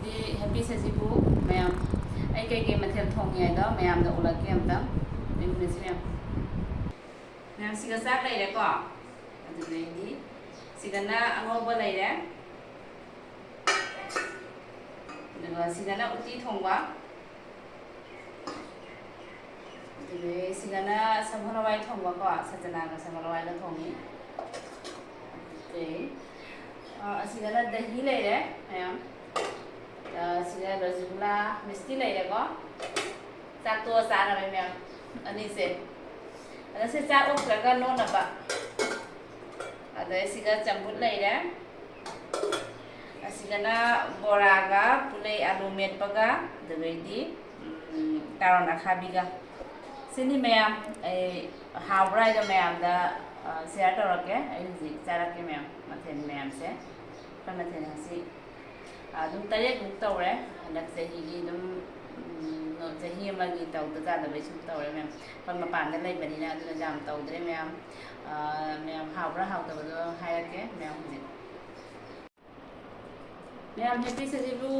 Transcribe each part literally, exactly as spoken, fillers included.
ꯗꯤ happy ꯁꯖꯤꯕꯨ ꯃꯌꯥꯝ꯫ ꯑꯩ ꯀꯩꯀꯩ ꯃꯊꯦꯜ ꯊꯣꯡꯉꯤ ꯍꯥꯏꯗꯣ ꯃꯌꯥꯝꯗ ꯎꯠꯂꯛꯀꯦ ꯑꯝꯇ꯫ ꯌꯦꯡꯃꯤꯟꯅꯁꯤ ꯃꯌꯥꯝ꯫ ꯃꯌꯥꯝ, ꯁꯤꯒ ꯆꯥꯛ ꯂꯩꯔꯦꯀꯣ꯫ ꯑꯗꯨꯗꯩꯗꯤ ꯁꯤꯗꯅ ꯑꯉꯧꯕ ꯂꯩꯔꯦ꯫ ꯑꯗꯨꯒ ꯁꯤꯗꯅ ꯎꯇꯤ ꯊꯣꯡꯕ꯫ ꯑꯗꯨꯗꯩ ꯁꯤꯗꯅ ꯁꯒꯣꯜ ꯍꯋꯥꯏ ꯊꯣꯡꯕꯀꯣ, ꯁꯖꯅꯥꯒ ꯁꯒꯣꯜ ꯍꯋꯥꯏꯒ ꯊꯣꯡꯉꯤ꯫ ꯑꯗꯨꯗꯩ, ꯑ, ꯑꯁꯤꯗꯅ ꯗꯍꯤ ꯂꯩꯔꯦ ꯃꯌꯥꯝ꯫ ꯑ, ꯁꯤꯗ ꯔꯁꯒꯨꯂꯥ, ꯃꯤꯁꯇꯤ ꯂꯩꯔꯦꯀꯣ꯫ ꯆꯥꯛ ꯇꯣꯛꯑ ꯆꯥꯅꯕ ꯃꯌꯥꯝ ꯑꯅꯤꯁꯦ꯫ ꯑꯗ ꯁꯤ ꯆꯥꯛ ꯑꯣꯛꯇ꯭ꯔꯒ ꯅꯣꯠꯅꯕ꯫ ꯑꯗꯩ ꯁꯤꯒ ꯆꯝꯐꯨꯠ ꯂꯩꯔꯦ꯫ ꯑꯁꯤꯗꯅ ꯕꯣꯔꯥꯒ ꯄꯨꯂꯩ ꯑꯂꯨ ꯃꯦꯠꯄꯒ, ꯑꯗꯨꯗꯩꯗꯤ, ꯎꯝ, ꯀꯥꯔꯣꯟ ꯑꯈꯥꯕꯤꯒ꯫ ꯁꯤꯅꯤ ꯃꯌꯥꯝ, ꯑꯩ ꯍꯥꯎꯕ꯭ꯔꯥ ꯍꯥꯏꯗꯣ ꯃꯌꯥꯝꯗ, ꯑ, ꯁꯤꯌꯥꯔ ꯇꯧꯔꯛꯀꯦ꯫ ꯑꯩ ꯍꯧꯖꯤꯛ ꯆꯥꯔꯛꯀꯦ ꯃꯌꯥꯝ, ꯃꯊꯦꯜ ꯃꯌꯥꯝꯁꯦ꯫ ꯑꯩꯈꯣꯏ ꯃꯊꯦꯜ ꯉꯁꯤ ꯑꯗꯨꯝ ꯇꯔꯦꯠꯃꯨꯛ ꯇꯧꯔꯦ꯫ ꯍꯟꯗꯛ ꯆꯍꯤꯒꯤ ꯑꯗꯨꯝ, ꯎꯝ, ꯆꯍꯤ ꯑꯃꯒꯤ ꯇꯧꯗ ꯌꯥꯗꯕꯩ ꯁꯨꯝ ꯇꯧꯔꯦ ꯃꯌꯥꯝ꯫ ꯑꯩꯈꯣꯏ ꯃꯄꯥꯟꯗ ꯂꯩꯕꯅꯤꯅ ꯑꯗꯨꯅ ꯌꯥꯝ ꯇꯧꯗ꯭ꯔꯦ ꯃꯌꯥꯝ꯫ ꯑ, ꯃꯌꯥꯝ ꯍꯥꯎꯕ꯭ꯔꯥ ꯍꯥꯎꯇꯕꯗꯣ ꯍꯥꯏꯔꯛꯀꯦ ꯃꯌꯥꯝ ꯍꯧꯖꯤꯛ꯫ ꯃꯌꯥꯝ ꯍꯦꯄꯤ ꯁꯖꯤꯕꯨ꯫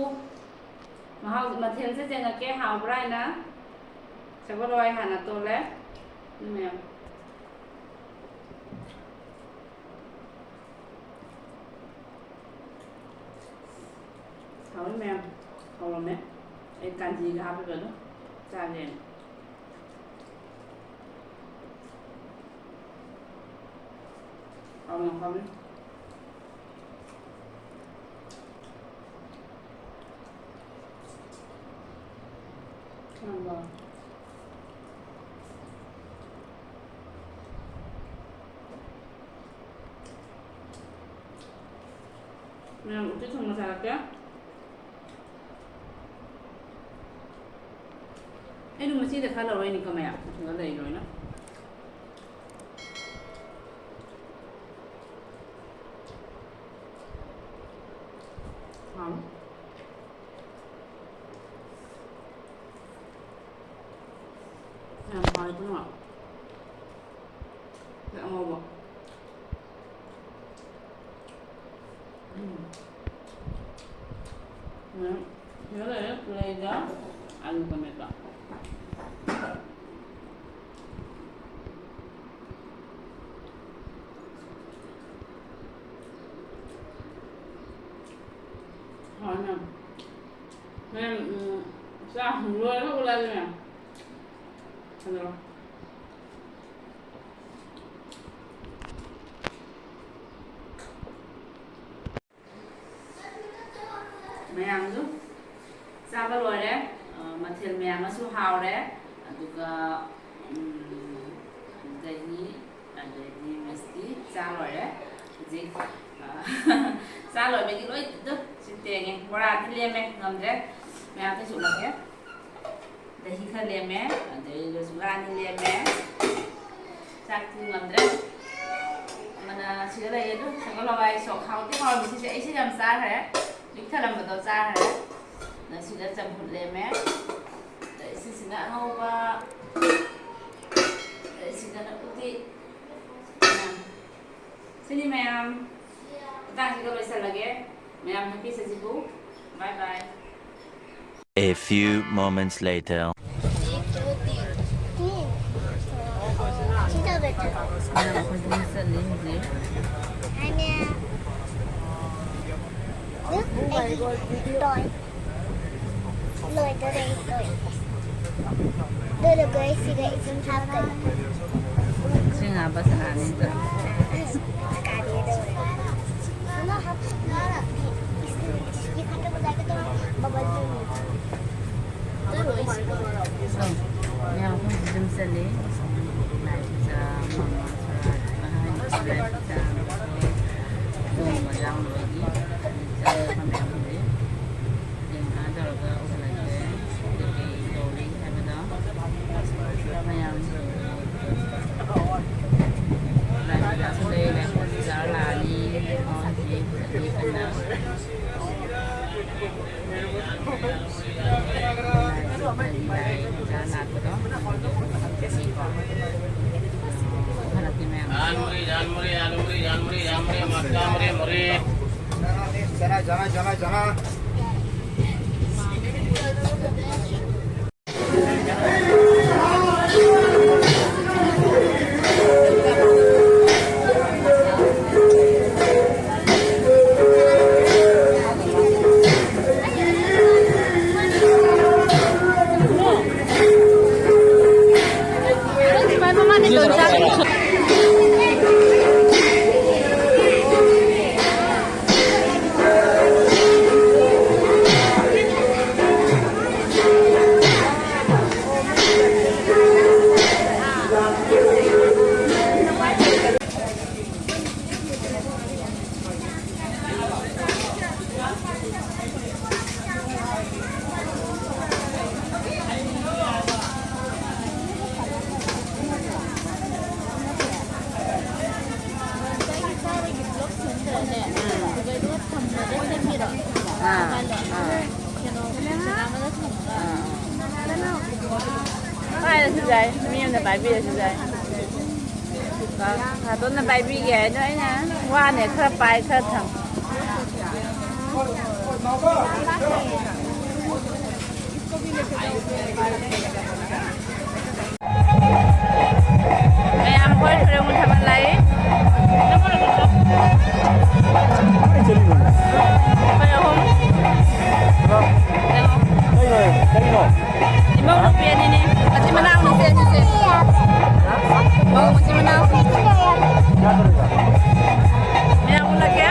ꯃꯍꯥꯎ, ꯃꯊꯦꯜꯁꯦ ꯌꯦꯡꯉꯛꯀꯦ ꯍꯥꯎꯕ꯭ꯔꯥ ꯍꯥꯏꯅ꯫ ꯁꯒꯣꯜ ꯍꯋꯥꯏ ꯍꯥꯟꯅ ꯇꯣꯜꯂꯦ꯫ ꯃꯌꯥꯝ꯫ ꯍꯥꯎꯔꯦ ꯃꯌꯥꯝ꯫ ꯍꯥꯎꯔꯝꯃꯦ꯫ ꯑꯩ ꯀꯥꯟꯖꯤꯒ ꯍꯥꯞꯄꯤꯕꯗꯣ ꯆꯥꯒꯦ꯫ ꯍꯥꯎꯅ ꯍꯥꯎꯋꯤ꯫ ꯌꯥꯝ ꯍꯥꯎꯋꯤ꯫ ꯃꯌꯥꯝ ꯎꯇꯤ ꯊꯣꯡꯕ ꯆꯥꯔꯛꯀꯦ꯫ ꯑꯩꯅ ꯃꯆꯤꯗ ꯈꯔ ꯂꯧꯔꯛꯏꯅꯤꯀꯣ ꯃꯌꯥꯝ, ꯁꯤꯗ ꯂꯩ ꯂꯣꯏꯅ꯫ ꯍꯥꯎ꯫ ꯌꯥꯝ ꯍꯥꯎꯋꯦ ꯄꯨꯝꯅꯃꯛ꯫ ꯑꯗꯩ ꯑꯉꯧꯕ꯫ ꯎꯝ꯫ ꯁꯤꯗ ꯂꯩꯔꯦ ꯄꯨꯔꯩꯒ ꯑꯂꯨꯒ ꯃꯦꯠꯄ꯫ ꯍꯥꯎꯅ꯫ ꯃꯌꯥꯝ, ꯎꯝ, ꯆꯥꯛ ꯂꯣꯏꯔꯒ ꯎꯠꯂꯛꯑꯒꯦ ꯃꯌꯥꯝ꯫ ꯊꯝꯖꯔꯣ꯫ ꯃꯌꯥꯝꯁꯨ ꯆꯥꯕ ꯂꯣꯏꯔꯦ꯫ ꯑ, ꯃꯊꯦꯜ ꯃꯌꯥꯝ ꯑꯃꯁꯨ ꯍꯥꯎꯔꯦ꯫ ꯑꯗꯨꯒ, ꯎꯝ, ꯗꯍꯤ, ꯑꯗꯒꯤ ꯃꯤꯁꯇꯤ ꯆꯥ ꯂꯣꯏꯔꯦ꯫ ꯍꯧꯖꯤꯛ, ꯑ, ꯆꯥ ꯂꯣꯏꯕꯒꯤ ꯂꯣꯏ ꯑꯗꯨ ꯁꯤ ꯇꯦꯡꯉꯦ꯫ ꯕꯣꯔꯥꯗꯤ ꯂꯦꯝꯃꯦ, ꯉꯝꯗ꯭ꯔꯦ꯫ ꯃꯌꯥꯝꯗꯁꯨ ꯎꯠꯂꯛꯀꯦ꯫ ꯗꯍꯤ ꯈꯔ ꯂꯦꯝꯃꯦ, ꯑꯗꯩ ꯔꯁꯒꯨꯂꯥ ꯑꯅꯤ ꯂꯦꯝꯃꯦ꯫ ꯆꯥꯛꯇꯤ ꯉꯝꯗ꯭ꯔꯦ꯫ ꯑꯃꯅ ꯁꯤꯗ ꯂꯩꯔꯦ ꯑꯗꯨ ꯁꯒꯣꯜ ꯍꯋꯥꯏ ꯁꯣꯛ ꯍꯥꯎꯇꯤ ꯍꯥꯎꯔꯝꯃꯤ ꯁꯤꯁꯦ꯫ ꯑꯩ ꯁꯤ ꯌꯥꯝ ꯆꯥꯈ꯭ꯔꯦ꯫ ꯄꯤꯛ ꯊꯜꯂꯝꯕꯗꯣ ꯆꯥꯈ꯭ꯔꯦ꯫ ꯑꯗ ꯁꯤꯗ ꯆꯝꯐꯨꯠ ꯂꯦꯝꯃꯦ꯫ ꯑꯗꯩ ꯁꯤꯁꯤꯅ ꯑꯉꯧꯕ꯫ ꯑꯗꯩ ꯁꯤꯗꯅ ꯎꯇꯤ꯫ ꯁꯤꯅꯤ ꯃꯌꯥꯝ꯫ ꯃꯇꯥꯡꯁꯤꯒ ꯂꯣꯏꯁꯤꯜꯂꯒꯦ꯫ ꯃꯌꯥꯝ happy Sajibu. Bye bye꯫ A few moments later. ꯁꯤ ꯇꯧꯕ ꯆꯠꯂꯣ꯫ ꯃꯌꯥꯝ ꯑꯩꯈꯣꯏ ꯌꯨꯝ ꯆꯠꯂꯤ ꯍꯧꯖꯤꯛ꯫ ꯑꯩꯅ ꯇꯣꯏ꯫ ꯂꯣꯏꯗꯣꯔꯦ, ꯂꯣꯏ꯫ ꯑꯗꯨꯅ ꯒ꯭ꯔꯦꯁꯤꯒ ꯏꯁꯤꯡ ꯍꯥꯞꯀꯅꯤ꯫ ꯁꯤ ꯉꯥ ꯕꯁꯅꯥꯅꯤꯗ꯫ ꯀꯥꯔꯤꯗꯧꯔꯦ꯫ ꯃꯃꯥ ꯍꯥꯞ-, ꯏꯁꯤꯡ, ꯏꯁꯤꯡ ꯈꯛꯇ ꯕꯖꯥꯔ ꯆꯠꯇꯣꯏꯔꯣ? ꯕꯕꯜ ꯇꯨꯅꯤ꯫ ꯑꯗꯨ ꯂꯣꯏꯁꯤ꯫ ꯃꯌꯥꯝ ꯑꯩꯈꯣꯏ ꯌꯨꯝ ꯆꯠꯂꯤ꯫ ꯂꯥꯏ ꯄꯨꯖꯥ, ꯃꯃꯥ ꯁꯣꯔꯥꯠ, ꯑꯍꯟ ꯁꯣꯔꯥꯠ, ꯂꯨꯍꯣꯡꯕ ꯌꯥꯎꯅꯕꯒꯤ꯫ ꯆꯠꯂꯦ ꯃꯌꯥꯝ ꯍꯧꯖꯤꯛ꯫ ꯌꯦꯡꯉ ꯇꯧꯔꯒ ꯎꯍꯜꯂꯛꯀꯦ꯫ ꯀꯩꯀꯩ ꯇꯧꯔꯤ ꯍꯥꯏꯕꯗꯣ꯫ ꯃꯌꯥꯝ ꯂꯥꯏ ꯄꯨꯖꯥꯁꯨ ꯂꯩ, ꯂꯥꯏ ꯄꯨꯖꯥ ꯂꯥꯛꯑꯅꯤ꯫ ꯍꯧꯖꯤꯛ ꯀꯟꯅ ꯂꯥꯏ ꯄꯨꯖꯥ ꯂꯥꯛꯄꯗꯣ꯫ ꯎꯍꯜꯂꯛꯀꯦ ꯃꯌꯥꯝ꯫ ꯖꯥꯟ ꯃꯨꯔꯤ, ꯖꯥꯟ ꯃꯨꯔꯤ, ꯑꯥꯂꯨ ꯃꯨꯔꯤ, ꯖꯥꯟ ꯃꯨꯔꯤ, ꯖꯥꯟ ꯃꯨꯔꯤ, ꯃꯁꯂꯥ ꯃꯨꯔꯤ, ꯃꯨꯔꯤ꯫ ꯖꯅꯥ, ꯖꯅꯥ, ꯖꯅꯥ, ꯖꯅꯥ꯫ ꯄꯥꯏꯔꯁꯨ ꯌꯥꯏ, ꯃꯤ ꯑꯃꯅ ꯄꯥꯏꯕꯤꯔꯁꯨ ꯌꯥꯏ꯫ ꯀꯥꯔꯇꯨꯟꯅ ꯄꯥꯏꯕꯤꯒꯦ ꯍꯥꯏꯗꯣ ꯑꯩꯅ ꯋꯥꯅꯦ, ꯈꯔ ꯄꯥꯏ, ꯈꯔ ꯊꯝ꯫ ꯃꯌꯥꯝ ꯍꯣꯏ ꯈꯨꯔꯨꯝ ꯊꯥꯕꯜ ꯂꯥꯛꯏ꯫ ꯑꯩꯈꯣꯏ ꯑꯍꯨꯝ꯫ ꯀꯩꯅꯣ? ꯏꯃꯧ ꯅꯨꯄꯤ ꯑꯅꯤꯅꯤ꯫ ꯃꯆꯤꯟ ꯃꯅꯥꯎꯅꯤ ꯁꯦ ꯑꯅꯤꯁꯦ꯫ ꯃꯧ ꯃꯆꯤꯟ ꯃꯅꯥꯎ꯫ ꯃꯌꯥꯝ ꯎꯠꯂꯛꯀꯦ꯫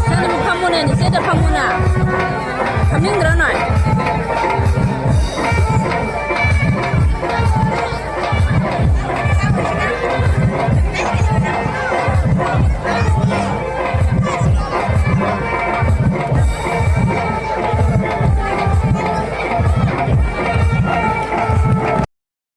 ꯅꯪ ꯐꯝꯃꯨꯅꯦ, ꯅꯆꯦꯗ ꯐꯝꯃꯨꯅ꯫ ꯐꯝꯅꯤꯡꯗ꯭ꯔꯣ ꯅꯣꯏ?